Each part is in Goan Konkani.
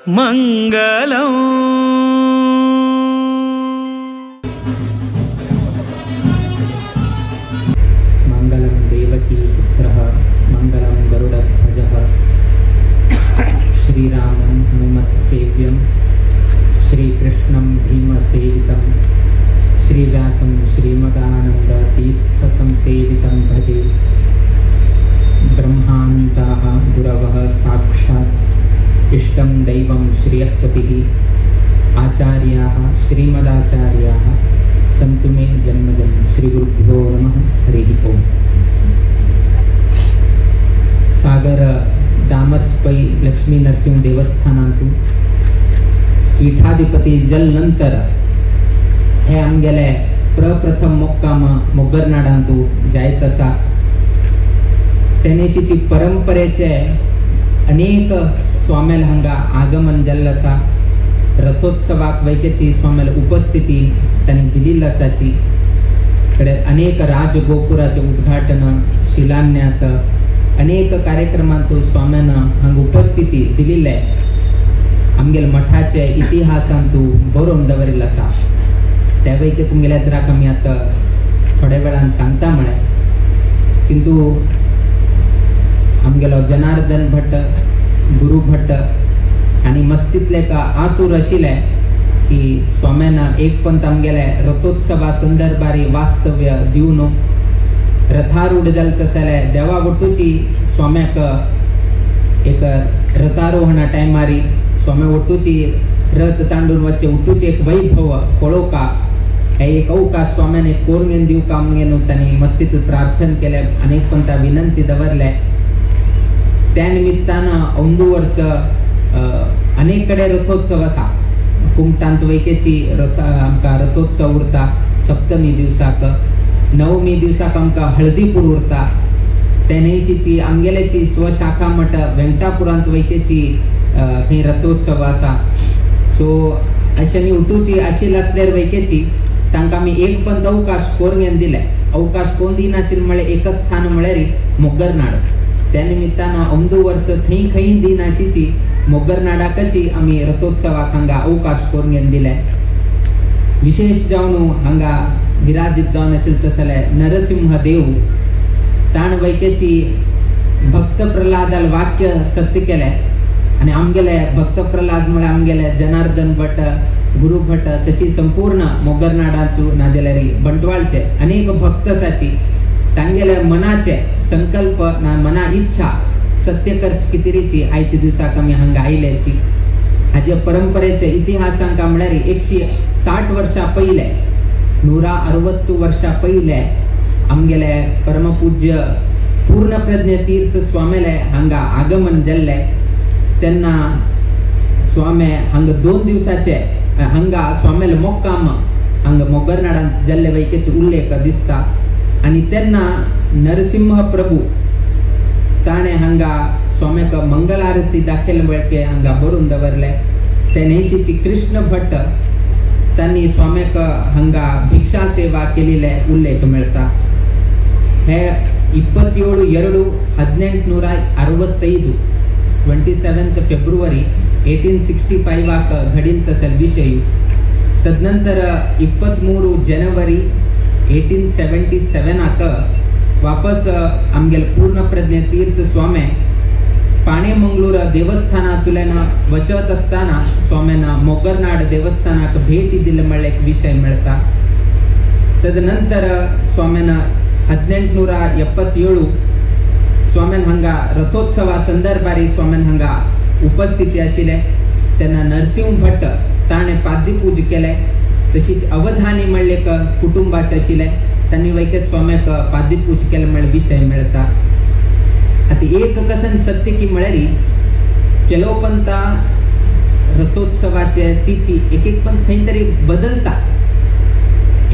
मंगलम। मंगलम देवकी पुत्रः मंगलम गरुडध्वजः श्रीरामं हनुमत्सेव्यं श्रीकृष्णं भीमसेवितं श्रीव्यासं श्रीमदानन्दतीर्थसंसेवितं भजे। ब्रह्मान्ताः गुरवः साक्षात् इष्टं दैवं श्रियःपतिः आचार्याः श्रीमदाचार्याः सन्तु मे जन्म जन्म। श्रीगुरुभ्यो नमः। हरिः ओम्। सागर दामर्स पै लक्ष्मी नरसिंह देवस्थानांतु पीठाधिपती जल नंतर हे आमगेले प्रप्रथम मोक्काम मोगरनाडांतु जायत आसा। तेनेशीची परंपरेचे अनेक स्वामेल हांगा आगमन जाल्लें आसा। रथोत्सवाक वैकेची स्वामेल उपस्थिती तांणी दिल्ली आसाची। कडे अनेक राजगोपुराचे उद्घाटन, शिलान्यास, अनेक कार्यक्रमांतु स्वाम्यान हांगा उपस्थिती दिल्ले आमगेले मठाचे इतिहासांतु बरोवन दवरिल्लें आसा। त्या पैकी तुमगेल्या द्राक आमी आतां थोड्या वेळान सांगता म्हळें, किंतु आमगेलो जनार्दन भट, गुरु भट आनी मस्तीतले का आतूर आशिल्ले की स्वाम्यान एक पंत आमगेले रथोत्सवा संदर्भारी वास्तव्य दिवन रथारूढ जालें तशें देवा वटूची स्वाम्याक एक रथारोहणा टायमारी स्वाम्या वटूची रथ तांडून वचचे उठूचे एक वैभव पळोवका हे एक अवकाश स्वाम्यान एक कोरगेन दिवका म्हणून तांणी मस्तीत प्रार्थना केलें, अनेक पंता विनंती दवरले। त्या निमित्तान अंदू वर्स अनेक कडेन रथोत्सव आसा। कुमटांत वैकेची रथ आमकां रथोत्सव उरता सप्तमी दिवसाक, नवमी दिवसाक आमकां हळदीपूर उरता। ते न्हयशीची आमगेल्याची स्वशाखा मठ वेंकटापुरांत वैकेची थंय रथोत्सव आसा। सो अशें उठूची आशिल्ली आसल्यार वैकेची तांकां आमी एक पंत अवकाश कोरगेन दिले। अवकाश कोण दिनाशिल्लें म्हळ्यार एकच स्थान म्हळ्यार मोगरनाड। त्या निमित्तान अंदू वर्स थंय खंय दिनाशीची मोगरनाडाकची आमी रथोत्सवाक हांगा अवकाश कोरगेन दिले। विशेष जावन हांगा विराजीत जावन आशिल्ले तसले नरसिंह देव ताण वैकेची भक्त प्रल्हादाल वाक्य सत्य केलें आनी आमगेले भक्त प्रल्हाद म्हळ्यार आमगेले जनार्दन भट, गुरु भट, तशी संपूर्ण मोगरनाडाचो नाजाल्यार बंटवाळचे अनेक भक्त आसाची तांगेले मनाचे संकल्प ना मना इच्छा सत्य करची कितेरीची आयच्या दिवसाक आमी हांगा आयल्याची। हाजे परंपरेचे इतिहासांक म्हळ्यार 160 वर्सां पयले, 160 वर्सां पयले आमगेले परमपूज्य पूर्णप्रज्ञ तीर्थ स्वामेले हांगा आगमन जाल्लें। तेन्ना स्वामे हांगा 2 दिवसाचे हांगा स्वामेले मोक्काम हांगा मोगरनाडांत जाल्ले वैकेचो उल्लेख दिसता। आनी तेन्ना नरसिंह प्रभू ताणें हांगा स्वाम्याक मंगल आरती दाखयल वळके हांगा बरोवन दवरले। ते न्हयशीची कृष्ण भट तांणी स्वाम्याक हांगा भिक्षा सेवा केल्ले उल्लेख मेळटा। हे 27/2/1865 27 फेब्रुवारी 1865 घडीन तसल विषय। तदनंतर 23 जनवरी 1877 वापस आमगेले पूर्णप्रज्ञ तीर्थ स्वामे पाणेमंगळूर देवस्थानांतल्यान वचत आसतना स्वाम्यान मोगरनाड देवस्थानाक भेट दिले म्हळ्ळें एक विशय मेळटा। तदनंतर स्वाम्यान 1877 स्वाम्यान हांगा रथोत्सवा संदर्भारी स्वाम्यान हांगा उपस्थिती आशिल्ले। तेन्ना नरसिंह भट ताणें पाद्यपूज केलें। तशीच अवधानी म्हळ्ळें एक कुटुंबाचें आशिल्लें, तांणी वैकेत स्वाम्याक पाद्यपूज केलें म्हळ्ळें विशय मेळटा। आतां एक कसन सत्य की म्हळ्यार ಕೆಲವು ಪಂಥ रथोत्सवाचे तिथी एक एक पंथ खंय तरी बदलता।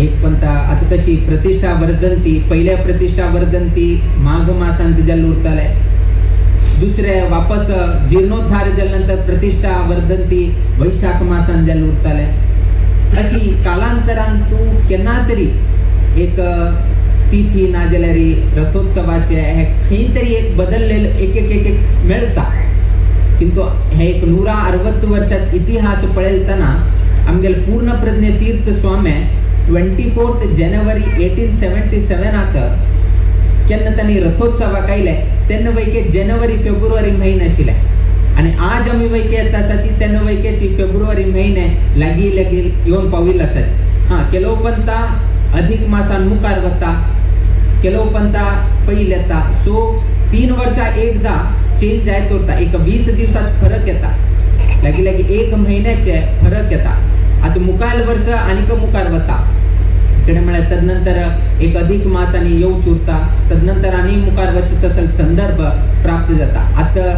एक पंथ आता कशी प्रतिष्ठा वर्धंती, पहिल्या प्रतिष्ठा वर्धंती माघ मासांत जाल्ले उरताले, दुसरे वापस जीर्णोद्धार जाल्या नंतर प्रतिष्ठा वर्धंती वैशाख मासान जाल्ले उरताले। अशी कालांतरान तूं केन्ना तरी एक तिथी ना जाल्यार रथोत्सवाचे हे खंय तरी एक बदललेले एक एक एक एक मेळटा। किंतु हे एक 160 वर्षात इतिहास पळयतना आमगेले पूर्णप्रज्ञ तीर्थ स्वामी 24 जानेवारी 1877 केन्ना तांणी रथोत्सवाक आयले तेन्ना वैके जानेवारी फेब्रुवारी म्हयने आशिल्ले आनी आज आमी वैके येता आसाची तेन्ना वैकेची फेब्रुवारी म्हयने लागीं लागीं येवन पाविल्ले आसाची. हां, केलो पंता अधिक मासान मुखार वता, केलो पंता पयलीं येता. सो 3 वर्सां एकदां चेंज जायत उरता, एक 20 दिवसाचो फरक येता, लागीं लागीं 1 म्हयन्याचे फरक येता. आतां मुखार वर्स आनीक मुखार वता कितें म्हळ्यार तदनंतर एक अधिक मास आनी येवच उरता, तदनंतर आनी मुखार वचत तसो संदर्भ प्राप्त जाता. आतां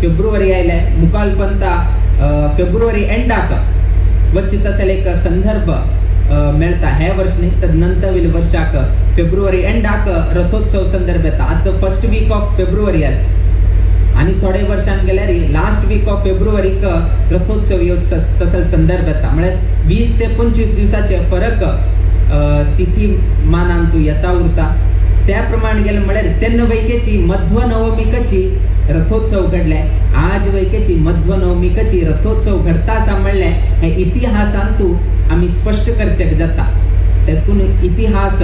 फेब्रुवारी आयले मुखार पंता फेब्रुवारी एंडाक वचत तसो एक संदर्भ मेळटा. हे वर्स न्ही तदनंतर वयल्या वर्साक फेब्रुवारी एंडाक रथोत्सव संदर्भ येता. आतां फर्स्ट वीक ऑफ फेब्रुवारी आसा आनी थोडे वर्सान गेल्यार लास्ट वीक ऑफ फेब्रुवारीक रथोत्सव येवच तसो संदर्भ येता. म्हळ्यार 20 ते 25 दिवसाचे फरक तिथी मानान तूं येता उरता. त्या प्रमाणे गेले म्हळ्यार तेन्ना वैकेची मध्वनवमीकची रथोत्सव घडले, आज वैकेची मध्वनवमीकची रथोत्सव घडता आसा म्हणलें हे इतिहासान तूं आमी स्पश्ट करचें जाता. तेतून इतिहास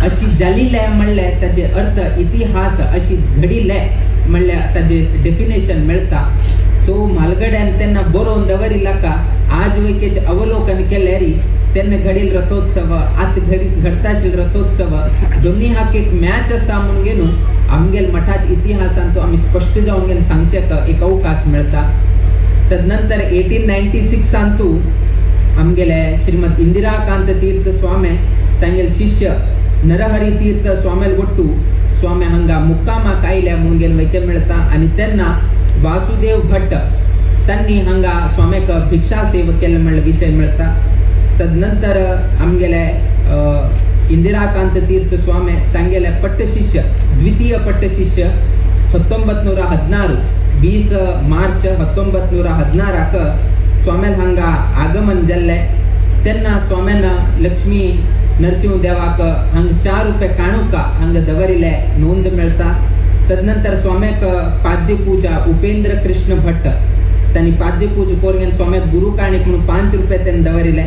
अशी जालिल्ले म्हणलें ताजे अर्थ इतिहास अशी घडिल्ले म्हणल्यार ताजे डेफिनेशन मेळटा. सो म्हालगड्यान तेन्ना बरोवन दवरिल्ला का आज वैकेचें अवलोकन केल्यार तेन्ना घडील रथोत्सव आतां घडता आशिल्लो रथोत्सव दोन्ही हाक एक मॅच आसा म्हणून न्हू आमगेल मठाच्या इतिहासान तो आमी स्पश्ट जावन घेवन सांगचें एक अवकाश मेळटा. तदनंतर 1896 तूं आमगेले श्रीमद इंदिराकांत तीर्थ स्वामी तांगेले शिष्य नरहरी तीर्थ स्वामेल ಒಟ್ಟು स्वामी हांगा मुक्कामाक आयले म्हणून घेवन वैके मेळटा. आनी तेन्ना वासुदेव भट्ट तांणी हांगा स्वाम्याक भिक्षा सेवा केल्ले म्हणले विशय मेळटा. तदनंतर आमगेले इंदिराकांत तीर्थ स्वामी तांगेले पट्टशिष्य द्वितीय पट्टशिष्य 1916 20 मार्च 1916 स्वाम्यान हांगा आगमन जाल्लें. तेन्ना स्वाम्यान लक्ष्मी नरसिंह देवाक हांगा 4 रुपये काणुका हांगा दवरिल्ले नोंद मेळटा. तदनंतर स्वाम्याक पाद्य पूजा उपेंद्र कृष्ण भट्ट तांणी पाद्य पूजा करून स्वाम्याक गुरु काणीक म्हणून 5 रुपये तांणी दवरिल्ले.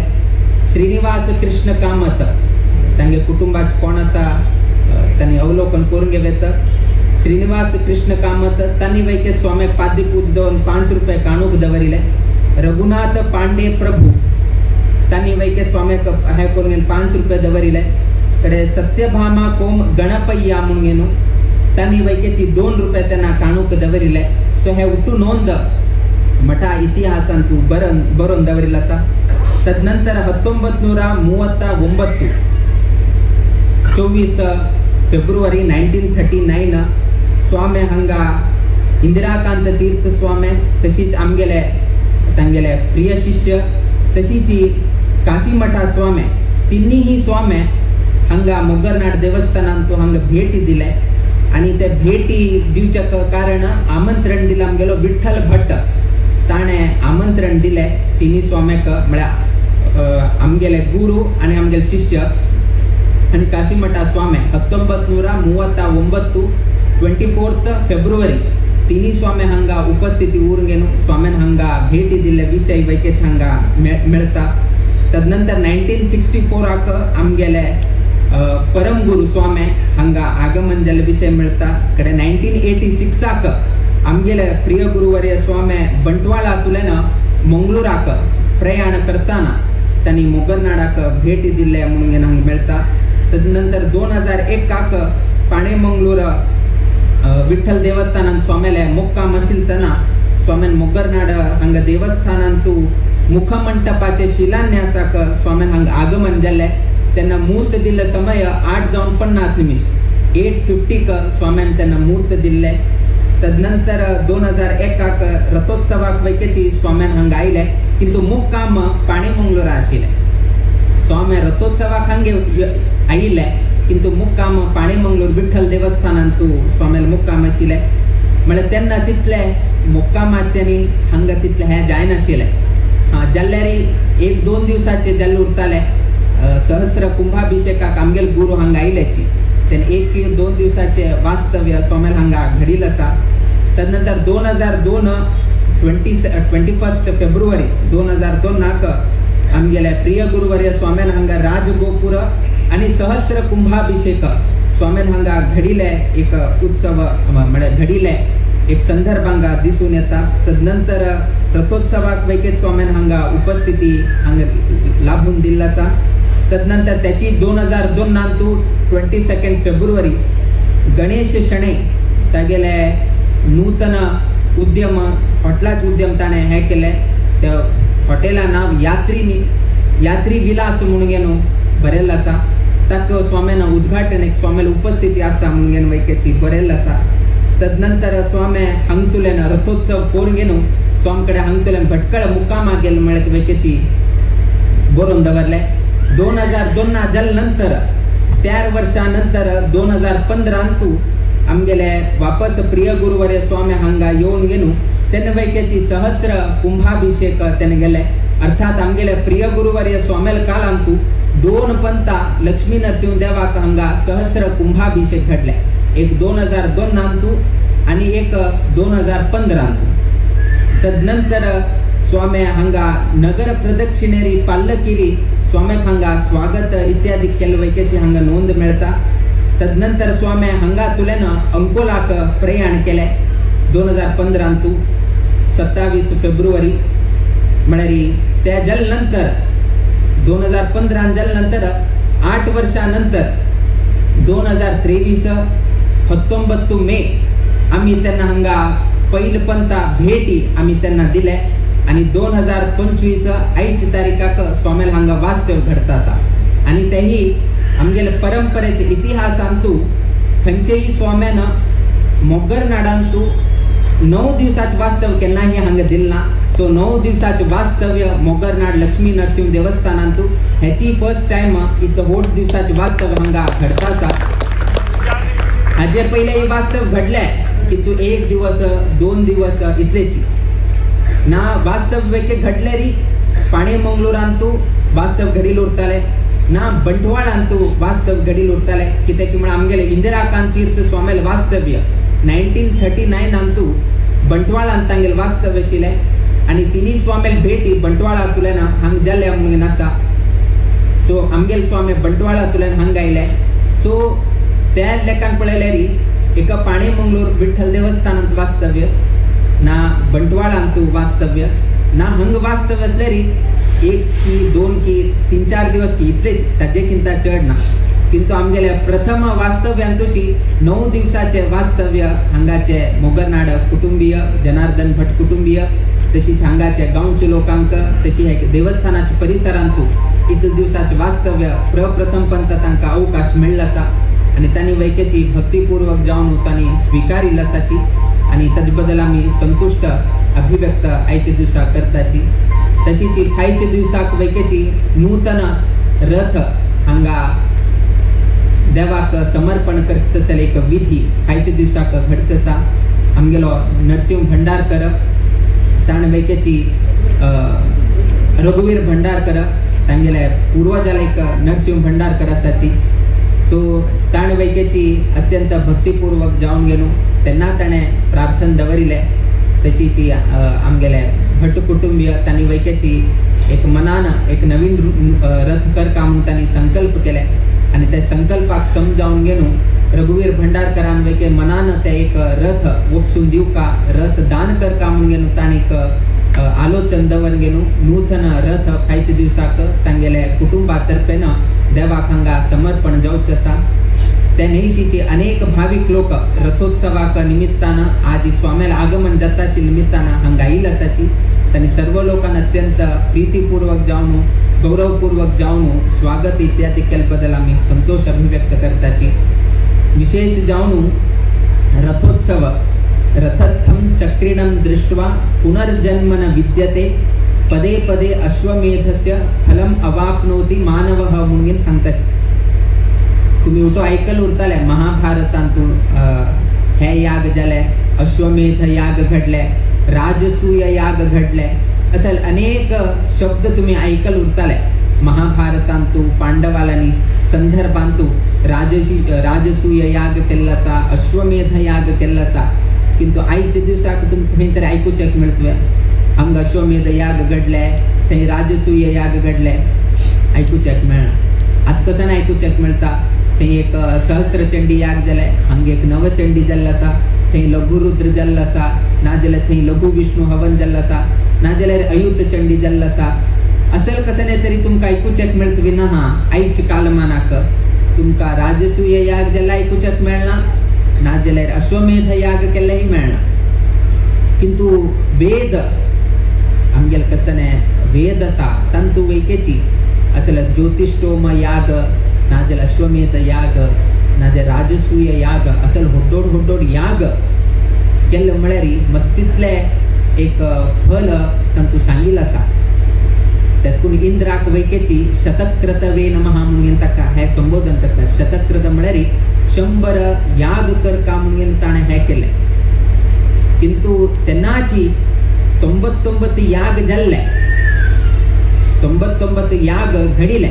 श्रीनिवास कृष्ण कामत तांगे कुटुंबाचे कोण आसा तांणी अवलोकन करून घेवं. श्रीनिवास कृष्ण कामत तांणी वैके स्वाम्याक पाद्य पूजा दवरून 5 रुपये काणूक दवरिल्ले. रघुनाथ पांडे प्रभू तांणी वैके स्वाम्याक हे करून 5 रुपये दवरिल्ले. कडे सत्यभामा कोम गणपय्या म्हणून न्हू तांणी वैकेची 2 रुपये त्यांना काणूक दवरिल्ले. सो हे उठू नोंद मठा इतिहासान तूं बरोवन दवरिल्लो आसा. तदनंतर 1939 24 फेब्रुवारी 1939 स्वामी हांगा इंदिराकांत तीर्थ स्वामी तशीच आमगेले तांगेले प्रिय शिष्य तशीच काशी मठा स्वामी तिन्ही स्वामी हांगा मोगरनाड देवस्थानान तो हांगा भेटी दिले. आनी ते भेटी दिवच्या कारण आमंत्रण दिलां आमगेलो विठ्ठल भट्ट ताणें आमंत्रण दिलें तिन्ही स्वाम्याक म्हळ्यार आमगेले गुरु आनी आमगेले शिष्य आनी काशी मठा स्वामी 1939 24 फेब्रुवारी तिन्ही स्वामी हांगा उपस्थिती उरून घेवन स्वाम्यान हांगा भेटी दिल्ले विशय वैकेच हांगा मेळटा. तदनंतर 1964 आमगेले परमगुरु स्वामी हांगा आगमन जाल्ले विशय मेळटा. कडे 1986 आमगेले प्रिय गुरुवर्य स्वामी बंटवाळांतल्यान मंगळूराक प्रयाण करतना तांणी मोगरनाडाक भेटी दिल्ले म्हणून हांगा मेळटा. तदनंतर 2001 पाणेमंगळूर विठ्ठल देवस्थानान स्वाम्याले मुक्काम आशिल्लतना स्वाम्यान मोगरनाड हांगा देवस्थानांतू मुखमंटपाचे शिलान्यासाक स्वाम्यान हांगा आगमन जाल्लें. तेन्ना मूर्त दिल्ले समय 8:50 8:50 स्वाम्यान तेन्ना मूर्त दिल्ले. तदनंतर 2001 रथोत्सवाक वैकेची स्वाम्यान हांगा आयले किंतु मुक्काम पाणेमंगळूरा आशिल्लें. स्वामी रथोत्सवाक हांगे आयिल्ले किंतु मुक्काम पाणेमंगळूर विठ्ठल देवस्थानांतू स्वाम्यान मुक्काम आशिल्लें. म्हळ्यार तेन्ना तितले मुक्कामाचें आनी हांगा तितलें हें जायनाशिल्लें. हां, जाल्यार 1-2 दिवसाचे जाल्ले उरताले. सहस्र कुंभाभिषेकाक आमगेले गुरु हांगा आयिल्ल्याची तेन्ना 1-2 दिवसाचे वास्तव्य स्वाम्यान हांगा घडिल्लें आसा. तदनंतर 2002 21 फेब्रुवारी 2002 नाक आमगेल्या प्रिय गुरुवर्य स्वाम्यान हांगा राजगोपुर आनी सहस्र कुंभाभिषेक स्वाम्यान हांगा घडिले एक उत्सव म्हळ्यार घडिले एक संदर्भ हांगा दिसून येता। तदनंतर रथोत्सवाक वैकेत स्वाम्यान हांगा उपस्थिती हांगा लाभून दिल्लो आसा। तदनंतर त्याची 2002 नांतू 22 फेब्रुवारी गणेश शणै तागेले नूतन उद्यम हॉटेलाच उद्यम ताणें हें केलें। त्या हॉटेला नांव यात्री विलास म्हणून घेवन बरयल्लो आसा। ताका स्वाम्यान उद्घाटन एक स्वाम्याल उपस्थिती आसा म्हणून घेवन वैकेची बरयल्लो आसा। तदनंतर स्वामी हांगतुल्यान रथोत्सव करून घेवन स्वामी कडेन हांगतुल्यान भटकळ मुक्कामा गेले म्हळ्यार वैकेची बरोवन दवरले। 2002 जाले नंतर 4 वर्षां नंतर 2015 आमगेले वापस प्रिय गुरुवर्य स्वामी हांगा येवन घेवन तेन्ना वैकेची सहस्र कुंभाभिषेक तेन्ना गेले। अर्थात आमगेले प्रिय गुरुवर्य स्वाम्याल कालांतू 2 पंता लक्ष्मी नरसिंह देवाक हांगा सहस्र कुंभाभिषेक घडले, एक 2002 नांतू आनी एक 2015. तदनंतर स्वामी हांगा नगर प्रदक्षिणेरी पाल्लकिरी स्वाम्याक हांगा स्वागत इत्यादी केल्ले वैकेची हांगा नोंद मेळता। तदनंतर स्वामी हांगा तुल्यान अंकोलाक प्रयाण केले 2015 27 फेब्रुवारी म्हळ्यार त्या जाले नंतर 2015 जाले नंतर 8 वर्षां नंतर 2023 19 मे आमी तेन्ना हांगा पयले पंता भेटी आमी तेन्ना दिले आनी 2025 आयचे तारीखाक स्वाम्याल हांगा वास्तव घडता आसा। आनी तेही आमगेले परंपरेचे इतिहासांतू खंयचेय स्वाम्यान मोगरनाडांतू 9 दिवसाचे वास्तव केन्नाय हांगा दिल ना। सो 9 दिवसाचे वास्तव्य मोगरनाड लक्ष्मी नरसिंह देवस्थानांतू हेची फर्स्ट टायम इतलो होट दिवसाचे वास्तव हांगा घडता आसा। हाजे पयले हे वास्तव घडले की तूं 1 दिवस 2 दिवस इतलेची ना वास्तव वेके घडले री पाणे मंगलोरांतू वास्तव घडील उरताले ना बंटवाळांतू वास्तव घडील उरताले। कित्याक म्हळ्यार आमगेले इंदिराकांत तीर्थ स्वाम्याल वास्तव्य 1939 अंतू बंटवाळांत तांगेले वास्तव्य आशिल्लें आनी तिनी स्वाम्याल भेटी बंटवाळांतल्यान हांगा जाल्या म्हणून आसा। सो आमगेले स्वामी बंटवाळांतल्यान हांगा आयले। सो त्या लेखान पळयल्यार एका पाणे मंगलोर विठ्ठल देवस्थानांत वास्तव्य ना बंटवाळांतू वास्तव्य ना हंग वास्तव्य आसल्यार 1 की 2 की 3 4 दिवस की इतलेच, ताजे किंता चड ना। किंतु आमगेले प्रथम वास्तव्यांतूची 9 दिवसाचे वास्तव्य हांगाचे मोगरनाड कुटुंबीय जनार्दन भट कुटुंबीय तशीच हांगाचे गांवचे लोकांक तशी देवस्थानाच्या परिसरांतू इतले दिवसाचे वास्तव्य प्रप्रथम पंत तांकां अवकाश मेळ्ळो आसा आनी तांणी वैकेची भक्तिपूर्वक जावन तांणी स्विकारिल्लो आसाची आनी ताजे बद्दल आमी संतुश्ट अभिव्यक्त आयच्या दिवसा करताची। तशीच आयच्या दिवसाक वैकेची नूतन रथ हांगा देवाक समर्पण करता एक विधी आयच्या दिवसाक घडचो आसा। आमगेलो नरसिंह भंडारकर ताणें वैकेची रघुवीर भंडारकर तांगेले पूर्वजाला एक नरसिंह भंडारकर आसाची। सो ताणें वैकेची अत्यंत भक्तिपूर्वक जावन गेलो तेन्ना ताणें प्रार्थना दवरिलें। तशी ती आमगेले भट कुटुंबीय तांणी वैकेची एक मनान एक नवीन रथ करका म्हणून तांणी संकल्प केले आनी त्या संकल्पाक समजावन घेवन रघुवीर भंडारकरान वैके मनान ते एक रथ वपसून दिवका रथ दान करका म्हणून घेवन तांणी एक आलोचन दवर घेवन नूतन रथ आयच्या दिवसाक तांगेले कुटुंबा तर्फेन देवाक हांगा समर्पण जावचें आसा। त्या न्हयशीचे अनेक भावीक लोक रथोत्सवाक निमित्तान आज स्वाम्याला आगमन जाता निमित्तान हांगा आयिल्ले आसाची। तांणी सर्व लोकांना अत्यंत प्रीतिपूर्वक जावन गौरवपूर्वक जावन स्वागत इत्यादी केल्ले बद्दल आमी संतोष अभिव्यक्त करताची। विशेष जावन रथोत्सव रथस्थं चक्रिणं दृष्ट्वा पुनर्जन्म न विद्यते पदे पदे अश्वमेधस्य फलम अवाप्नोति मानवः म्हणून सांगताची। तुम्ही उठो ऐकल उरताले महाभारतांतून हे याग जाले, अश्वमेध याग घडले, राजसूय याग घडले, असे अनेक शब्द तुम्ही ऐकल उरताले महाभारतांतू पांडवालांनी संदर्भांतू राजसूय याग केल्लो आसा, अश्वमेध याग केल्लो आसा। किंतु आयच्या दिवसाक तुमकां खंय तरी आयकुच्याक मेळटलें हांगा अश्वमेध याग घडले, थंय राजसूय याग घडले, आयकुच्याक मेळना. आतां कशें आयकुच्याक मेळटा, थंय एक सहस्रचंडी याग जाले, हांगा एक नवचंडी जाल्लो आसा, थंय लघुरुद्र जाल्लो आसा, नाजाल्यार थंय लघु विष्णू हवन जाल्लो आसा, नाजाल्यार अयुत चंडी जाल्लो आसा. असल कशें तरी तुमकां आयकुच्याक मेळटलें ना. हा आयच्या कालमानाक तुमकां राजसूय याग जाल्यार आयकुच्याक मेळना, नाजाल्यार अश्वमेध याग केल्लेय मेळना. किंतु वेद आमगेले कशें वेद आसा तांतू वैकेची असले ज्योतिष्टोम याग, नाजाल्यार अश्वमेध याग, नाजाल्यार राजसूय याग, असल होड्डोड होड्डोड याग केल्ले म्हळ्यार मस्तींतलें एक फल तांतू सांगिल्लें आसा. त्यातून इंद्राक वैकेची शतक्रतवे नमः म्हणून ताका हें संबोधन करता. शतक्रत म्हळ्यार 100 याग करका म्हणून ताणें हें केलें. किंतु तेन्नाची 99 याग जाल्ले, 99 याग घडिले.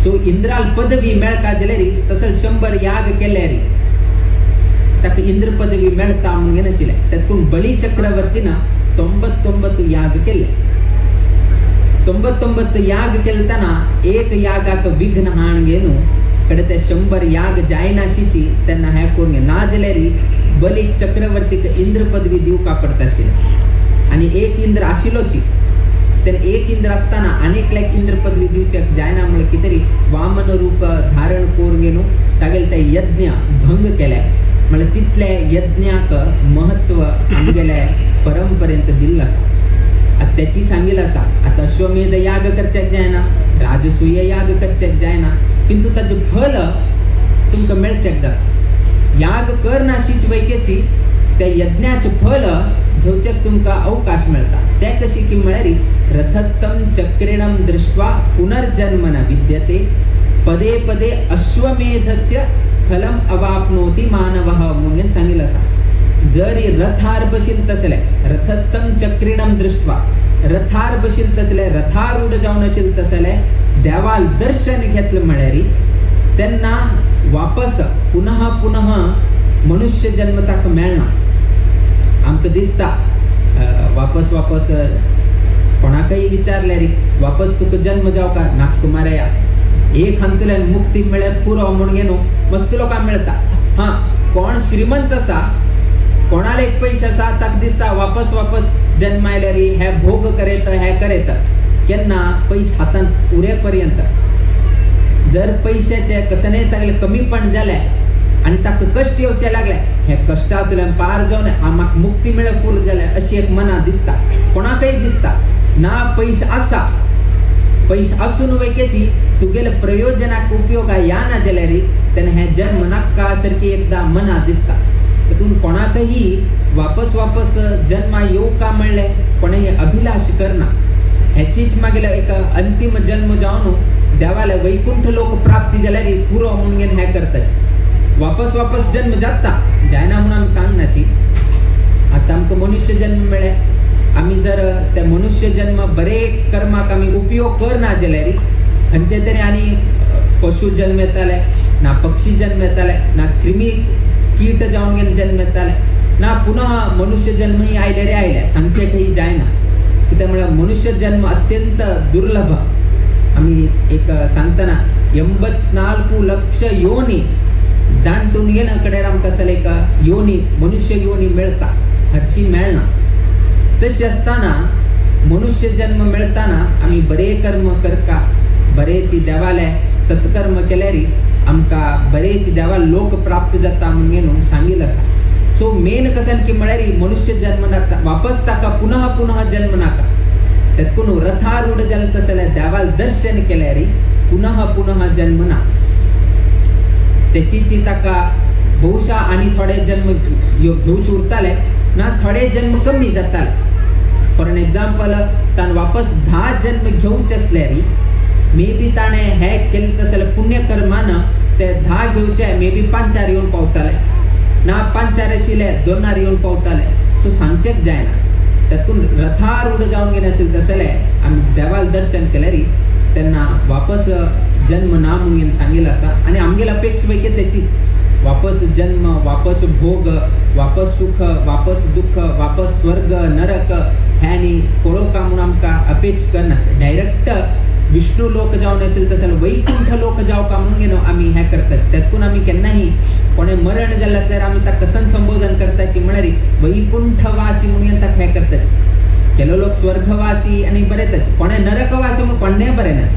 सो इंद्राल पदवी मेळटा जाल्यार तसेच 100 याग केल्यार ताका इंद्र पदवी मेळटा म्हणून नाशिल्लें. तातूंत बळी चक्रवर्तीन 99 याग केले. 99 याग केलतना एक यागाक विघ्न हाण घेवन कडे ते 100 याग जायनाशीची तेन्ना हें करून ना जाल्यार बली चक्रवर्तीक इंद्र पदवी दिवका पडटा आशिल्लें. आनी एक इंद्र आशिल्लोची तेन्ना एक इंद्र आसतना आनीक इंद्र पदवी दिवच्याक जायना म्हळ्यार कितें तरी वामन रूप धारण करून घेवन तागेले ते यज्ञ भंग केले. म्हळ्यार तितले यज्ञाक महत्व आमगेले परंपरेंत दिल्लें आसा. आतां तेची सांगिल्लें आसा. आतां अश्वमेध याग करच्याक जायना, राजसूय याग करच्याक जायना, किंतु ताचें फल तुमकां मेळच्याक जाता. याग करनाशीच वैकेची त्या यज्ञाचें फल घेवच्याक तुमकां अवकाश मेळटा. तें कशी की म्हळ्यार रथस्थम चक्रिणम दृष्ट्वा पुनर्जन्म न विद्यते पदे पदे अश्वमेधस्य फलम अवाप्नोति मानवः म्हणून सांगिल्लें आसा. जरी रथार बशील तसले रथस्थम चक्रिणम दृष्ट्वा रथार बशील तसले रथारूढ जावन आशिल्ले तसले देवाल दर्शन घेतलें म्हळ्यार तेन्ना वापस पुनः पुनः मनुष्य जन्म ताका मेळना. आमकां दिसता वापस वापस कोणाकय विचारल्यार वापस तुका जन्म जावका नाक मारया एक हातूंतल्यान मुक्ती मेळ्ळ्यार पुरो म्हणून न्हू मस्त लोकांक मेळटा. हां कोण श्रीमंत आसा, कोणाले एक पयशे आसा ताका दिसता वापस वापस जन्म आयल्यार हे भोग करेत हे करेत. केन्ना पयशे हातांत उरे पर्यंत जर पयशाचे कसलेय तागेलें कमीपण जालें आनी ताका कश्ट येवचे लागले हे कश्टांतल्यान पार जावन म्हाका मुक्ती मेळ्ळ्यार पुरो जालें अशी एक मना दिसता, कोणाकय दिसता. ना पयशे आसा, पयशे आसून वैकेची तुगेले प्रयोजनाक उपयोग या ना जाल्यार तेन्ना हें जन्म नाका सारकी एकदां मना दिसता. तातूंत कोणाकही वापस वापस जन्मा येवका म्हणलें कोणेय अभिलाश करना. हेचीच मागीर एक अंतीम जन्म जावन देवाले वैकुंठ लोक प्राप्ती जाल्यार पुरो म्हणून हें करताची. वापस वापस जन्म जाता जायना म्हणून आमी सांगनाची. आतां आमकां मनुष्य जन्म मेळ्ळे, आमी जर ते मनुष्य जन्म बरे कर्माक आमी उपयोग करना जाल्यार खंयचे तरी आनी पशु जन्म येताले, ना पक्षी जन्म येताले, ना क्रिमी कीट जावन जन्म येताले, ना पुनः मनुष्य जन्मय आयले रे आयले सांगचें खंय जायना. कित्याक म्हळ्यार मनुष्य जन्म अत्यंत दुर्लभ. आमी एक सांगतना 84 लक्ष योनी दांटून घेना कडेन आमकां असल एक योनी मनुष्य योनी मेळटा, हरशी मेळना. तशें आसतना मनुष्य जन्म मेळटाना आमी बरें कर्म करता, बरेची देवाले सत्कर्म केल्यार आमकां बरेच देवा लोक प्राप्त जाता म्हणून सांगिल्लें आसा. सो मेन कशें की म्हळ्यार मनुष्य जन्म नाका वापस ताका पुनः पुनः जन्म नाका. तातूंत रथारूढ जालें तशें जाल्यार देवाल दर्शन केल्यार पुनः पुनः जन्म ना. तेची ताका बहुशा आनी थोडे जन्म घेवचे उरताले ना, थोडे जन्म कमी जाताले. फॉर एन एग्जाम्पल ताणें वापस 10 जन्म घेवचे आसल्यार मे बी ताणें हें केलें तशें जाल्यार पुण्यकर्मान ते 10 घेवचे मे बी 5 येवन पावताले, ना 5 आशिल्ले 2 येवन पावताले. सो सांगचेंच जायना. तातूंत रथारूढ जावन गेले आशिल्लें तशें जाल्यार आमी देवाल दर्शन केल्यार तेन्ना वापस जन्म ना म्हणून सांगिल्लें आसा. आनी आमगेली अपेक्षा पैकी तेची वापस जन्म, वापस भोग, वापस सुख, वापस दुःख, वापस स्वर्ग नरक हे आनी पळोवका म्हणून आमकां अपेक्ष करना. डायरेक्ट विष्णू लोक जावन असेल तसं वैकुंठ लोक जावका म्हणून न्हू आमी हें करतात. त्यातून आमी केन्नाही कोणें मरण जालें आसल्यार आमी ताका कसन संबोधन करतात की म्हळ्यार वैकुंठवासी म्हणून ताका हें करतात. केलो लोक स्वर्गवासी आनी बरयतात, कोणें नरकवासी म्हणून कोणें बरयना.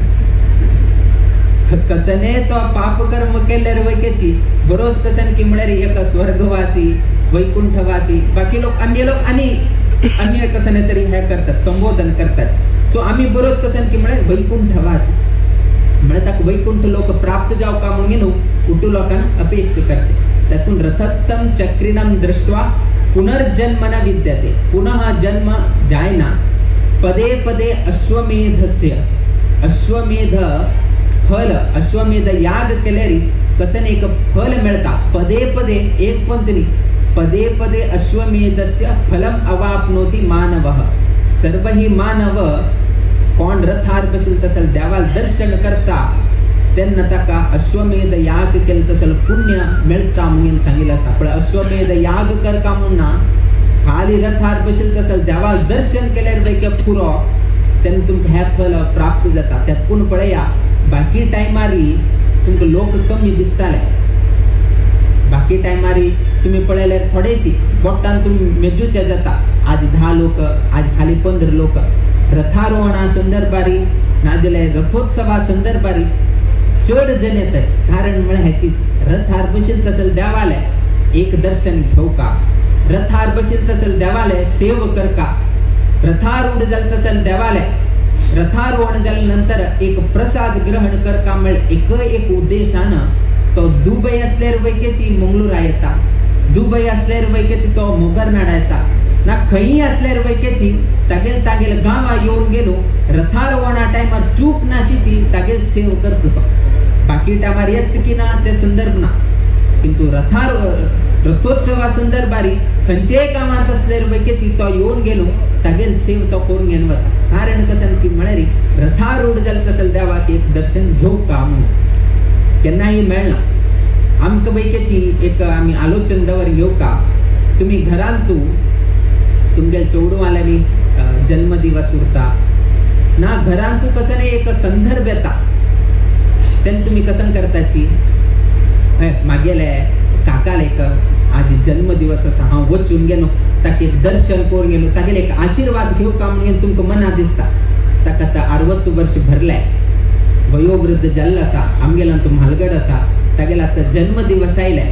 कसने तो पाप कर्म केल्यार वैकेची बरोच कसन की म्हळ्यार एक स्वर्गवासी वैकुंठवासी बाकी लोक अन्य लोक आनी अन्य कसने तरी हे करतात, संबोधन करतात. सो आमी बरोच कसन की म्हळ्यार वैकुंठवासी म्हळ्यार ताका वैकुंठ लोक प्राप्त जावका म्हणून न्हू उटू लोकांना अपेक्षा करचे. तातूंत रथस्थम चक्रिणम दृष्ट्वा पुनर्जन्म न विद्यते, पुनः जन्म जायना. पदे पदे अश्वमेधस्य, अश्वमेध फल, अश्वमेध याग केल्यार कसन एक फल मेळता. पदे पदे एक पण तरी पदे पदे अश्वमेधस्य फलम अवाप्नोति मानवः. सर्व ही मानव कोण रथार बशील तसल देवाल दर्शन करता तेन्ना ताका अश्वमेध याग केले तसल पुण्य मेळता म्हणून सांगिल्लें आसा. पण अश्वमेध याग करता म्हणून ना, खाली रथार बशील तसल देवाल दर्शन केल्यार वैके पुरो तेन्ना तुमकां हें फल प्राप्त जाता. त्यातून पळया बाकी टायमारी तुमकां लोक कमी दिसताले, बाकी टायमारी तुमी पळयल्यार थोडेची बोटान तुमी मेजूचे जाता. आज 10 लोक, आज खाली 15 लोक. रथारोहणा संदर्भारी नाजाल्यार रथोत्सवा संदर्भारी चड जन येतात. कारण म्हळ्यार हेचीच रथार बशील तसल देवाले एक दर्शन घेवका, रथार बशील तसल देवाले सेव करका, रथारूढ जाल तसल देवाले रथारोहण जाले नंतर एक प्रसाद ग्रहण करका. म्हळ्यार एक एक उद्देशान तो दुबय असल्यार वैकेची मंगळूरा येता, दुबय असल्यार वैकेची तो मोगरनाडा येता, ना खंयी असल्यार वैकेची तागेल तागेल गांवा येवन गेलो रथारोहणा टायमार चूक नाशिची तागेल सेव करता तो. बाकी टायमार येत की ना ते संदर्भ ना, किंतु रथोत्सवा संदर्भारी खंयचेय कामांत असल्यार वैकेची तो येवन गेलो तागेल सेव तो करून घेवन वता. कारण कशें की म्हळ्यार रथारूढ जालें तसलें देवाक एक दर्शन घेवका म्हणून केन्नाय मेळना. आमकां वैकेची एक आमी आलोचन दवर घेवका. तुमी घरांत तुमगेले चेडवाल्यांनी जन्मदिवस उरता ना, घरांत कसं नाही एक संदर्भ येता तेन्ना तुमी कसन करताची मागेले काकाले एक आज जन्मदिवस आसा हांव वचून गेलो ताका एक दर्शन करून गेलो तागेले एक आशिर्वाद घेवका म्हणून तुमकां मना दिसता. ताका आतां 60 वर्ष भरले, वयोवृद्ध जाल्लो आसा, आमगेलो तो म्हालगड आसा, तागेलो आतां जन्मदिवस आयले.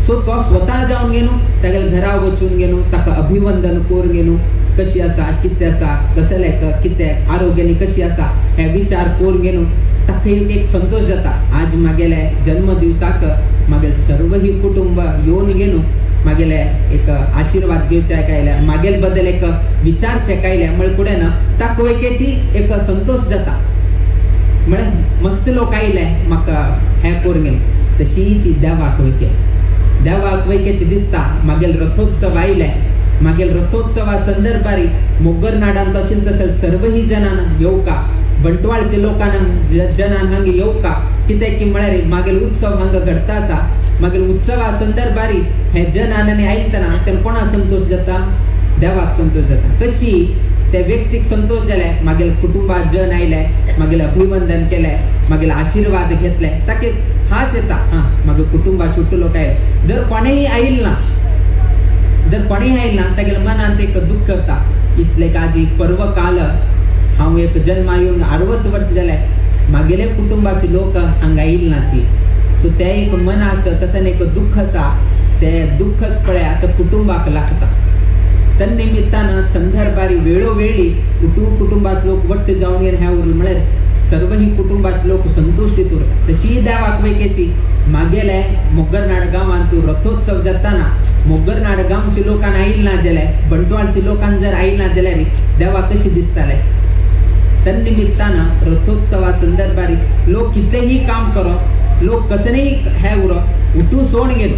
सो तो स्वता जावन गेलो तागेले घरा वचून गेलो ताका अभिवंदन करून गेलो, कशी आसा कितें आसा कसलें कितें आरोग्यानी कशी आसा हे विचार करून गेलो ताका एक एक संतोष जाता. आज मागेले जन्मदिवसाक मागेले सर्व ही कुटुंब येवन गेलो मागेले एक आशिर्वाद घेवचे आयले, मागेल बद्दल एक विचार चेकायले म्हळ्यार फुडें ना ताका एकेची एक संतोष जाता. म्हळ्यार मस्त लोक आयले म्हाका हें करून गेलो. तशीच देवाक वयके देवाक वयकेची दिसता मागेल रथोत्सव आयले, मागेल रथोत्सवा संदर्भारी मोगरनाडान तशें तशें सर्वही जनान येवका, बंटवाळचे लोकांना जनान हांगा येवका. कित्याक की म्हळ्यार मागेल उत्सव हांगा घडता आसा. मागीर उत्सवा संदर्भारी हे जनान आनी आयकतना तेन्ना कोणाक संतोष जाता? देवाक संतोष जाता. कशी त्या व्यक्तीक संतोष जाले, मागीर कुटुंबात जन आयले, मागीर अभिवंदन केलें, मागीर आशिर्वाद घेतले, ताका हास येता हां मागीर कुटुंबात सुट्टो लोक आयले. जर कोणेय आयल ना, जर कोणेय आयल ना तागेल्या मनांत एक दुख्ख करता, इतले काजी पर्व काल हांव एक जन्मा येवन 60 वर्ष जाले मागेले कुटुंबाचे लोक हांगा येयल नाची. सो ते एक मनाक तशें एक दुख्ख आसा, ते दुख्खच पळय आतां कुटुंबाक लागता. तन्निमित्तान संदर्भारी वेळोवेळी कुटुंबात लोक वट्ट जावन गेले हें उरलें म्हळ्यार सर्व ही कुटुंबाचे लोक संतुश्टीत उरता. तशी देवाक वयकेची मागेले मोगरनाड गांवांत रथोत्सव जाताना मोगरनाड गांवचे लोकांक आयल ना जाल्यार, बंटवाळचे लोकांक जर आयल ना जाल्यार देवाक कशी दिसताले. तन्निमित्तान रथोत्सवा संदर्भारी लोक कितलेही काम करो, लोक कसलेही हे उरो उठू सोड गेलो.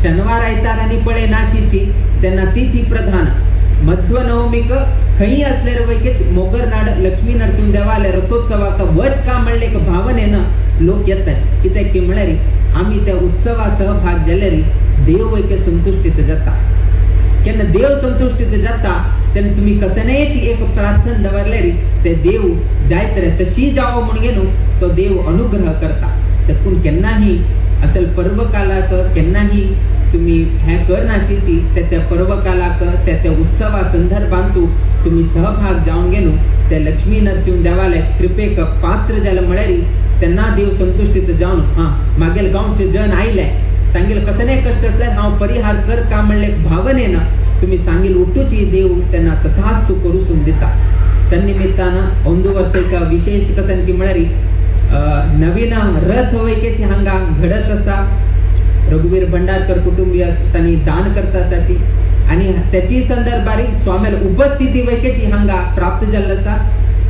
शनिवार आयतार आनी पळय नाशीची तेन्ना तिथी प्रधान मध्वनवमीक खंय असल्यार वैकेच मोगरनाड लक्ष्मी नरसिंह देवाले रथोत्सवाक वच का म्हणले एक भावनेन लोक येतात. कित्याक की म्हळ्यार आमी त्या उत्सवा सहभाग जाल्यार देव वैके संतुश्टीत जाता. केन्ना देव संतुश्टीत जाता तेन्ना तुमी कसनेच एक प्रार्थना दवरल्यार ते देव जायत रे तशी जावो म्हूण घेवन तो देव अनुग्रह करता. पूण केन्नाही असल पर्वकालाक केन्नाही तुम्ही हें करनाशिची त्या त्या पर्वकालाक त्या त्या उत्सवा संदर्भांतू तुम्ही सहभाग जावन घेवन त्या लक्ष्मी नरसिंह देवाले कृपेक पात्र जालें म्हळ्यार तेन्ना देव संतुश्टीत जावन हां मागेल गांवचे जन आयले तांगेले कसलेय कश्ट आसल्यार हांव परिहार कर का म्हणले भावनेन तुम्ही सांगेल उठूची देव त्यांना तथास्तु करूसून दिता. त्या निमित्तान अंदू वर्स एक विशेष कसन की म्हळ्यार नवीन रथ वैकेची हांगा घडत आसा. रघुवीर भंडारकर कुटुंबीय तांणी दान करता आसाची आनी त्याची संदर्भारी स्वाम्याल उपस्थिती वैकेची हांगा प्राप्त जाल्लो आसा.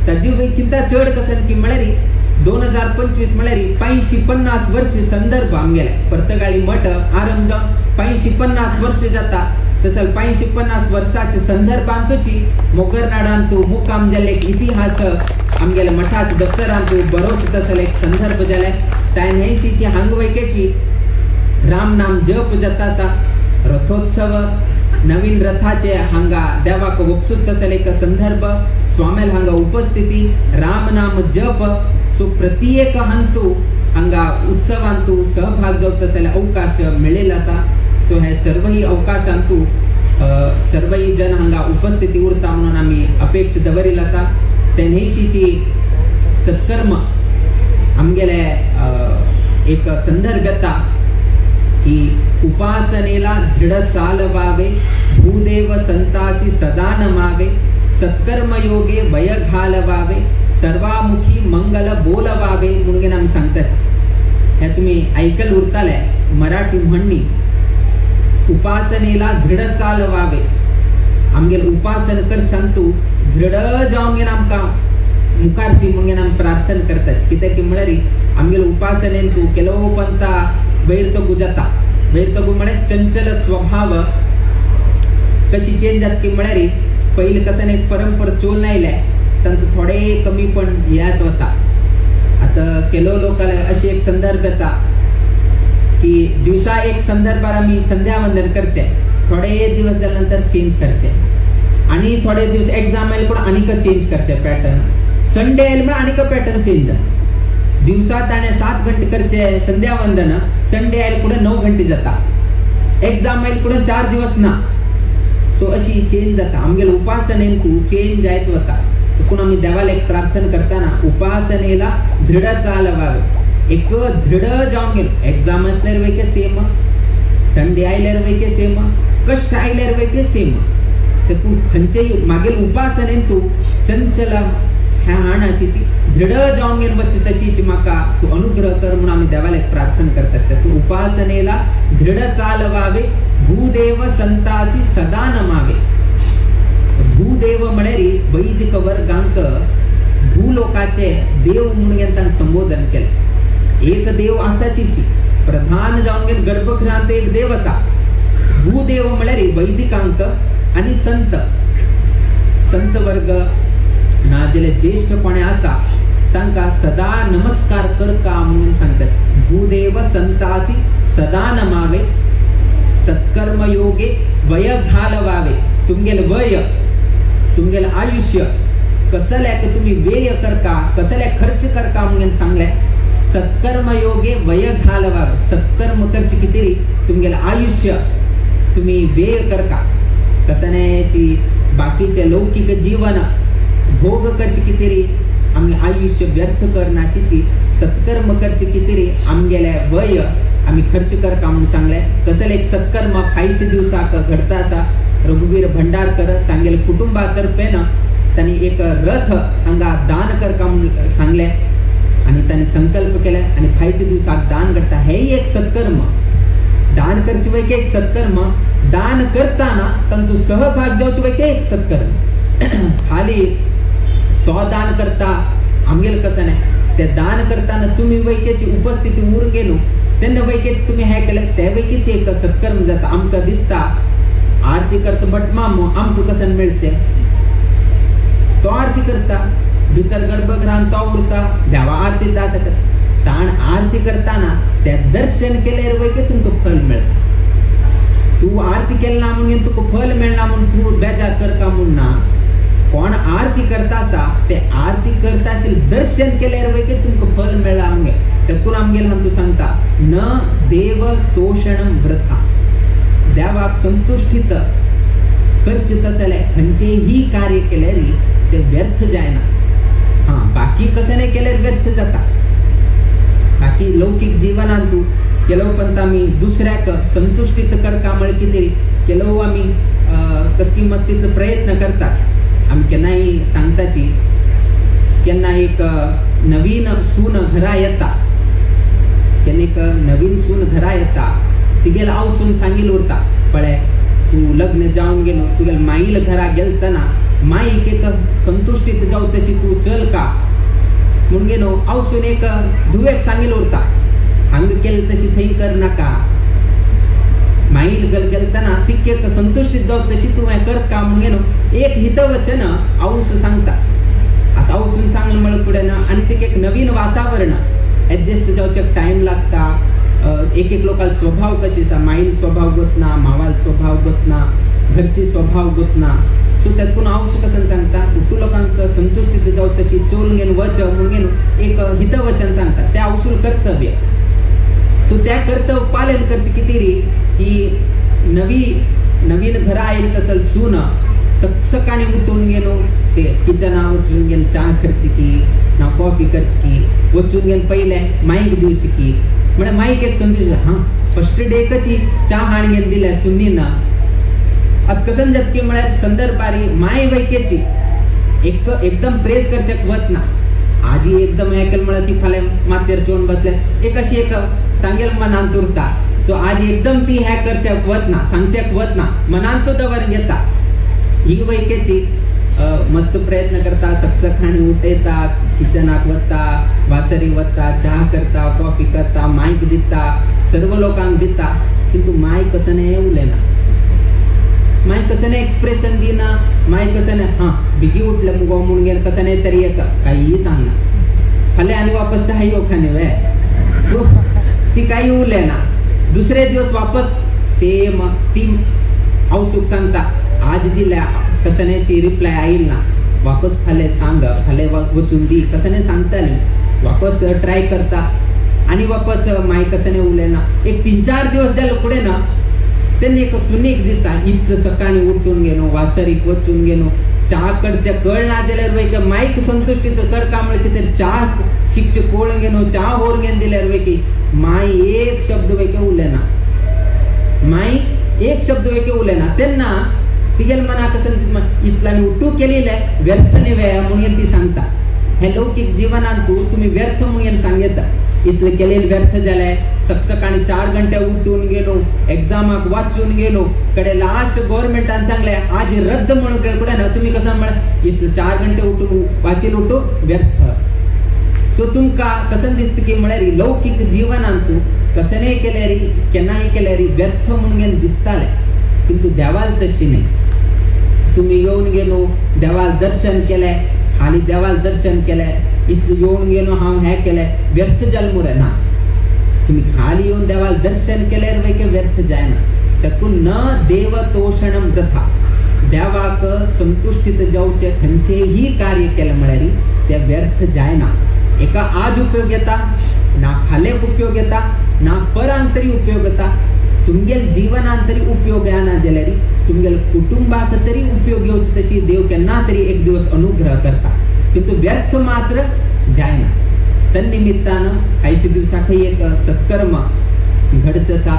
ताजी किंता चड कसन की म्हळ्यार 2025 म्हळ्यार 550 वर्ष संदर्भ आमगेले पर्तगाळी मठ आरंभ जावन 550 वर्ष जाता. तसं 550 वर्साचे संदर्भांतूची मोगरनाडांतू मुक्काम जाल्ले एक इतिहास आमगेले मठाच्या दफ्तरांतू बरोच तसले एक संदर्भ जाले. त्या हांग वैकेची राम नाम जप जाता आसा. रथोत्सव नवीन रथाचे हांगा देवाक वपसूत तसले एक संदर्भ स्वामेल हांगा उपस्थिती राम नाम जप सो प्रत्येक हांतू हांगा उत्सवांतू सहभाग जावं तसले अवकाश मेळिल्लो आसा. सो हे सर्वही अवकाशांतू सर्वही जन हांगा उपस्थिती उरता म्हणून आमी अपेक्षा दवरिल्लो आसा. तेन्हीशीची सत्कर्म आमगेले एक संदर्भ येता की उपासनेला दृढ चालवावे भूदेव संतासी सदा नमावे सत्कर्म योगे वय घालवावे सर्वामुखी मंगल बोलवावे म्हणून आमी सांगतात. हे तुम्ही ऐकल उरताले मराठी म्हणणी उपासनेला दृढ चालवावे. आमगेले उपासन करच्यान तूं दृढ जावन घेवन आमकां मुखारची म्हणून आमी प्रार्थना करतात. कित्याक की म्हळ्यार आमगेले उपासनेन तूं केलो पंथा वैरतगू जाता. वैरतगू म्हळ्यार चंचल स्वभाव कशी चेंज जाता की म्हळ्यार पयलीं कसन एक परंपरा चोल आयले तांचो थोडे कमी पण येत वता. आतां केलो लोकांक अशी एक संदर्भ येता की दिवसा एक संदर्भार आमी संध्यावंदन करचे थोडे दिवस जाल्या नंतर चेंज करचे आनी थोडे दिवस एग्जाम आयले पूण आनीक चेंज करचे पॅटर्न. संडे आयले म्हळ्यार आनीक पॅटर्न चेंज जाता. दिवसा ताणें 7 घंटे करचे संध्यावंदन संडे आयले कुडें 9 घंटे जाता. एग्जाम आयले कुडें 4 दिवस ना. सो अशी चेंज जाता आमगेले उपासनेन तूं चेंज जायत वता. पूण आमी देवाक एक प्रार्थना करतना उपासनेला दृढ चालवावे एक दृढ जावन गेलो एग्जाम आसल्यार वैके सेम संडे आयल्यार वैके सेम कश्ट आयल्यार वैके सेम. तूं खंयचेय मागीर उपासनेन तूं चंचल ह्या हाण अशीची दृढ जावन घेवन वचची तशीची म्हाका तूं अनुग्रह कर म्हणून आमी देवाक एक प्रार्थना करतात. तूं उपासनेला दृढ चालवावे भूदेव संतासी सदा नमावे. भूदेव म्हळ्यार वैदिक वर्गांक भूलोकाचे देव म्हणून तांकां संबोधन केलें. एक देव आसाचीच प्रधान जावन घेवन गर्भगृहांत एक देव आसा. भूदेव म्हळ्यार वैदिकांक आनी संत संत वर्ग ना जाल्यार ज्येश्ठ कोणे आसा तांकां सदा नमस्कार करका म्हणून सांगतात. भूदेव संतासी सदा नमावे सत्कर्म योगे वय घालवावे. तुमगेले वय तुमगेले आयुष्य कसल्याक तुमी व्यय करका कसल्याक खर्च करका म्हणून सांगलें. सत्कर्म योगे वय घालवावे. सत्कर्म करचे कितें तुमगेले आयुष्य तुमी व्यय करका कसण्याची बाकीचे लौकिक जीवन भोग करचे कितें आमगे आयुष्य व्यर्थ करनाशिची सत्कर्म करचे कितें आमगेले वय आमी खर्च करका म्हणून सांगलें. तसले एक सत्कर्म फायच्या दिवसाक घडता आसा. रघुवीर भंडारकर तांगेले कुटुंबा तर्फेन तांणी एक रथ हांगा दान करका म्हणून सांगलें आनी तांणी संकल्प केले आनी फायच्या दिवसाक दान घडटा. हेंय एक सत्कर्म. दान करचे वैके एक सत्कर्म. दान करताना तांचो सहभाग जावचे वैके एक सत्कर्म. खाली तो दान करता आमगेले कसं नाही ते दान करताना तुमी वैकेची उपस्थिती उरून गेलो तेन्ना वैकेच तुमी हें केलें ते वैकेची एक सत्कर्म जाता. आमकां दिसता आरती करता भट मामो आमकां कशें मेळचें. तो आरती करता भितर गर्भगृहान तो उरता देवा आरती जाता ताण आरती करताना त्या दर्शन केल्यार वयके तुमकां फल मेळटा. तूं आरती केली ना म्हणून तुका फल मेळना म्हणून तूं बेजार करता म्हूण ना. कोण आरती करता आसा ते आरती करता आशिल्लें दर्शन केल्यार वयके तुमकां फल मेळ्ळा आमगे. तेतून आमगेले हांव तूं सांगता न देव तोषण व्रथा. देवाक संतुश्टीत करचें तसलें खंयचेंही कार्य केल्यार ते व्यर्थ जायना. हां बाकी कशें नाही केल्यार व्यर्थ जाता. बाकी लौकीक जीवनांत तूं केलो पंत आमी दुसऱ्याक संतुश्टीत करता म्हळ्यार कितें केलो आमी कसली मस्तीचो प्रयत्न करतात. आमी केन्नाय सांगताची केन्ना एक नवीन सून घरा येता केन्ना एक नवीन सून घरा येता तिगेल आवसून सांगील उरता पळय तूं लग्न जावन गेलो तुगेल माईल घरा गेलतना माईक एक संतुश्टीत जाव तशी तूं चल का म्हणून गेलो आवसून एक धुवेक सांगील उरता हांगा केलें तशी थंय कर नाका. माईल गल गेलतना तिक एक संतुश्टीत जाव तशी तुवें कर का म्हणून गेलो एक हितवचन आवस सांगता. आतां आवसून सांगलें म्हळ्यार फुडें ना आनी तिका एक नवीन वातावरण एडजस्ट जावचें टायम लागता. एक एक लोकांचो स्वभाव कशी आसा माईल स्वभाव गोतना मावाल स्वभाव गोतना घरची स्वभाव गोतना. सो तेतून आवस कशें सांगता तूं लोकांक संतुश्टीत जाव तशी चोल घेवन वच म्हणून घेवन एक हितवचन सांगता त्या आवसूल कर्तव्य. सो त्या कर्तव्य पालन करचें कितें री की नवी नवीन घरा आयल तसल सून सकाळी उठून गेलो ते किचना वचून घेवन च्या करची की ना कॉफी करची की वचून घेवन पयलें माईक दिवची की म्हळ्यार माईक एक समजू हां फर्स्ट डेकची च्या हाण घेवन दिल्या सुन्नी ना. आतां कसन जाता की म्हळ्यार संदर्भारी माय वैकेची एक एकदम प्रेस करच्याक वतना आजी एकदम हें केलें म्हळ्यार ती फाल्यां मातयेर चोवन बसल्या एक अशी एक तांगेल मनांत उरता. सो आजी एकदम ती हें करच्याक वतना सांगच्याक वतना मनांत तो दवर घेता. ही वैकेची मस्त प्रयत्न करता सकाळी उठयता किचनाक वता वासरी वता च्या करता कॉफी करता मायक दिता सर्व लोकांक दिता किंतु माय कसं नाही उलयना माय कसं नाही एक्सप्रेशन दिना माय कसं नाही हां बिगी उठलं मुगो म्हणून गेलं कसं नाही तरी एक काहीही सांगना फाल्यां आनी वापस चहा येवखाने वे सो ती काही उलयना. दुसरे दिवस वापस सेम ती आवसूक सांगता आज दिल्या कसण्याची रिप्लाय आईल ना वापस फाल्यां सांग फाल्यां वचून दी कसं सांगता न्ही वापस ट्राय करता आनी वापस माय कसं उलयना. एक 3-4 दिवस जाले फुडें ना तेन्ना एक सुनीक दिसता इतलो सकाळी उठून गेलो वासरीक वचून गेलो च्या करचें कळना जाल्यार वय मायक संतुश्टीत करका म्हळ्यार कितें च्या शिकचें कोळ घेवन च्या होर घेवन दिल्यार वय की माय एक शब्द वय उलयना माय एक शब्द वय उलयना. तेन्ना तिगेल मनाक कशें इतल्यान उठू केलेलें व्यर्थ न्ही वे म्हणून ती सांगता. हे लौकीक जिवनांत तुमी व्यर्थ म्हणून सांगता इतलें केलेलें व्यर्थ जालें सकाळी 4 घंटे उठून गेलो एग्जामाक वाचून गेलो कडे लास्ट गव्हर्मेंटान सांगलें आज रद्द म्हणून फुडें ना तुमी कसं म्हळ्यार इतले 4 घंटे उठून वाचील उठू व्यर्थ. सो तुमकां कशें दिसता की म्हळ्यार लौकीक जिवनांत कसं केल्यार केन्नाय केल्यार व्यर्थ म्हणून दिसतालें किंतु देवाल तशी न्ही. तुमी येवन गेलो देवाल दर्शन केलें खाली देवाल दर्शन केलें इतलें येवन गेलो हांव हें केलें व्यर्थ जालें मुरे ना. तुमी खाली येवन देवाल दर्शन केल्यार वय व्यर्थ जायना. तातूंत न देव तोषणम प्रथा देवाक संतुश्टीत जावचें खंयचेंही कार्य केलें म्हळ्यार तें व्यर्थ जायना. एका आज उपयोग येता ना फाल्यां उपयोग येता ना परांक तरी उपयोग येता. तुमगेल जीवनान तरी उपयोग येना जाल्यार तुमगेल कुटुंबाक तरी उपयोग येवचो तशी देव केन्ना तरी एक दिवस अनुग्रह करता किंतु व्यर्थ मात्र जायना. तन्निमित्तान आयच्या दिवसाकय एक सत्कर्म घडचें आसा.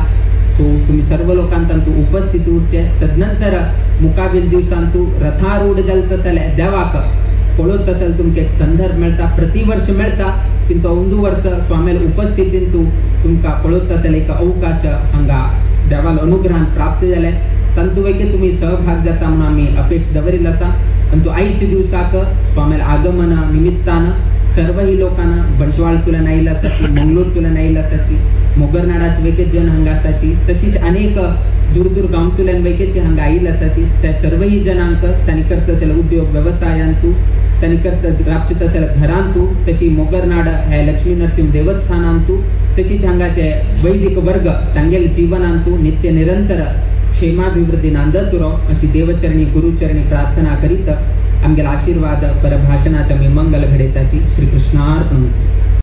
सो तुमी सर्व लोकांक तातूंत उपस्थित उरचें. तदनंतर मुखावेल दिवसांत रथारूढ जालें तशें जाल्यार देवाक पळोवत आसल्यार तुमकां एक संदर्भ मेळटा प्रतिवर्ष मेळटा किंतु अंदू वर्स स्वामील उपस्थितीन तुमकां पळोवत आसल्यार एक अवकाश हांगा देवाल अनुग्रहान प्राप्त जालें तातूंत तुमी सहभाग जाता म्हणून आमी अपेक्षा दवरिल्लो आसा. आनी तो आयच्या दिवसाक स्वामील आगमना निमित्तान सर्वही लोकांना बंटवाळ तुला आयिल्लो आसा, मंगळूर तुला आयिल्लो आसाची, मोगरनाडाचे वेगळे जन हांगा आसाची तशीच अनेक दूर दूर गांवतुल्यान वैकेची हांगा आयिल्ले आसाची त्या सर्वही जनांक तांणी करत आसले उद्योग वेवसायांतू तांणी करत राबचे आसले घरांतू तशी मोगरनाड हे लक्ष्मी नरसिंह देवस्थानांतू तशीच हांगाचे वैदिक वर्ग तांगेले जीवनांतू नित्य निरंतर क्षेमाभिवृद्धी नांदत उरो अशी देवचरणी गुरुचरणी प्रार्थना करीत आमगेले आशीर्वाद परभाषणाच्या मी मंगल घडयताची. श्रीकृष्णार्पणमस्तु.